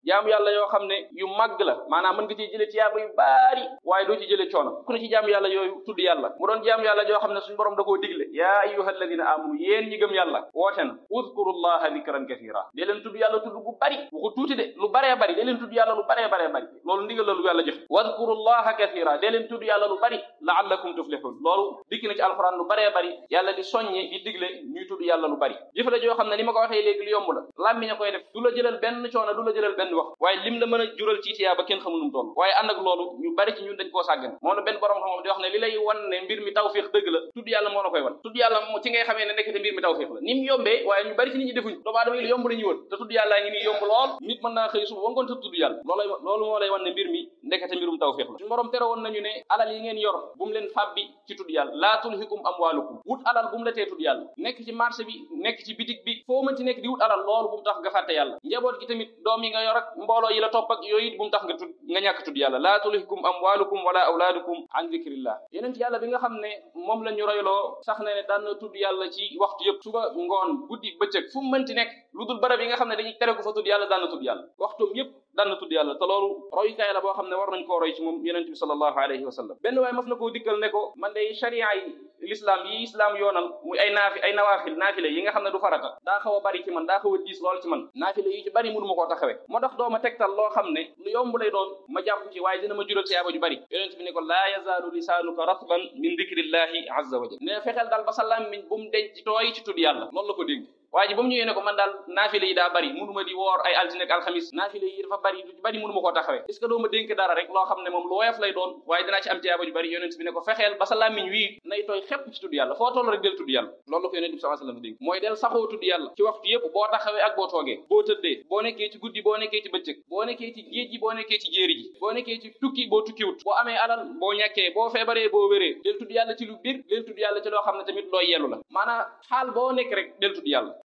jaamu yàlla yoo xam ne yu màgg la maanaam mën nga ciy jëlee tiyaaba yu baari waaye doo ci jëlee coono ku ne ci jaamu yàlla yooyu tudd yàlla mu doon jaamu yàlla yoo xam ne suñu borom da koo digle yaa ayyuha alladina amanu yéen ñi gëm yàlla woote na udkurullaha dikran kathira dee leen tudd yàlla tudd bu bari waxu tuuti de lu baree bari dee leen tudd yàlla lu baree baree bari loolu ndigal la lu yàlla joxe wadkurullaha kathira dee leen tudd yàlla lu bari la'allakum tuflihun loolu dikk na ci alquran lu baree bari yàlla di soññe di digle ñuy tudd yàlla lu bari jëf la joo xam ne ni ma ko waxee léegi lu yomb la làmmiñ a koy def du la jëlal benn coono du la jëlal benn wax waaye lim la mën a jural ci tiyaa ba kenn xamul nu mu toll waaye ànd ak loolu ñu bari ci ñun dañ koo sàggan moom la benn borom xam-xam di wax ne li lay wan ne mbir mi tawfiix dëgg la tudd yàlla moo la koy wan tudd yàlla ci ngay xamee ne nekkete mbir mi tawfiix la ni mu yombee waaye ñu bari ci nit ñi defuñ doomu aadama yi lu yomb la ñuy wër te tudd yàlla ngi nii yomb lool nit mën naa xëy suba ba ngoon te tudd yàlla loolu moo lay wan ne mbir mi ndekete mbirum tawfiix la suñu borom tere woon nañu ne alal yi ngeen yor bu mu leen fàbbi ci tudd yàlla laa tulhikum amwaalukum wut alal bu mu la tee tudd yàlla nekk ci marché bi nekk ci bitik bi foo mën ci nekk di wut alal loolu bu mu tax nga fàtte yàlla njaboot gi tamit doom yi nga yor ak mbooloo yi la topp ak yooyu bu mu tax nga ñàkk tudd yàlla laa tulhikum amwaalukum wala awlaadukum an zikrillah yeneen ci yàlla bi nga xam ne moom la ñu royloo sax na ne daan na tudd yàlla ci waxtu yëpp suba ngoon guddi bëccëg fu mu mënti nekk lu dul barab yi nga xam ne dañuy tere ko fa tudd yàlla daan na tudd yàlla waxtum yëpp daan na tudd yàlla te loolu royukaay la boo xam ne war nañ koo roy ci moom yonent bi sallallahu alayhi wa sallam benn waaye mas na koo dikkal ne ko man day sharia yi l'islam yi islam yoonal muy ay nawaafil naafile yi nga xam ne du farata daa xaw a bari ci man daa xaw a diis lool ci man naafile yi ci bari mënu ma koo taxawee moo tax dooma tegtal loo xam ne lu yomb lay doon ma jàpp ci waaye dina ma jural tiyaaba ju bari yonent bi ne ko laa yazaalu lisaanuka ratban min dhikrillahi azza wa jalla ne fexeel daal ba sa làmmiñ bu mu denc tooy ci tudd yàlla noonu la ko dégg waaye ji ba mu ñëwee ne ko man daal naafile yi daa bari mënuma di woor ay altine ak alxamis naafile yi dafa bari lu bari mënuma koo taxawee est ce que doo ma dénk dara rek loo xam ne moom lu woyof lay doon waaye dinaa ci am tiyaaba ju bari yonent bi ne ko fexeel ba sa làmmiñ wii nay tooy xepp ci tudd yàlla foo toll rek del tudd yàlla loolu la ko yonent bi sallallahu alayhi wasallam dénk mooy del saxoo tudd yàlla ci waxtu yëpp boo taxawee ak boo toogee boo tëddee boo nekkee ci guddi boo nekkee ci bëccëg boo nekkee ci géej gi boo nekkee ci jéeri ji boo nekkee ci tukki boo tukkiwut boo amee alal boo ñàkkee boo feebaree boo wéree del tudd yàlla ci lu biir del tudd yàlla ci loo xam ne tamit looy yellu la maanaam xaal boo nekk rek del tudd yàlla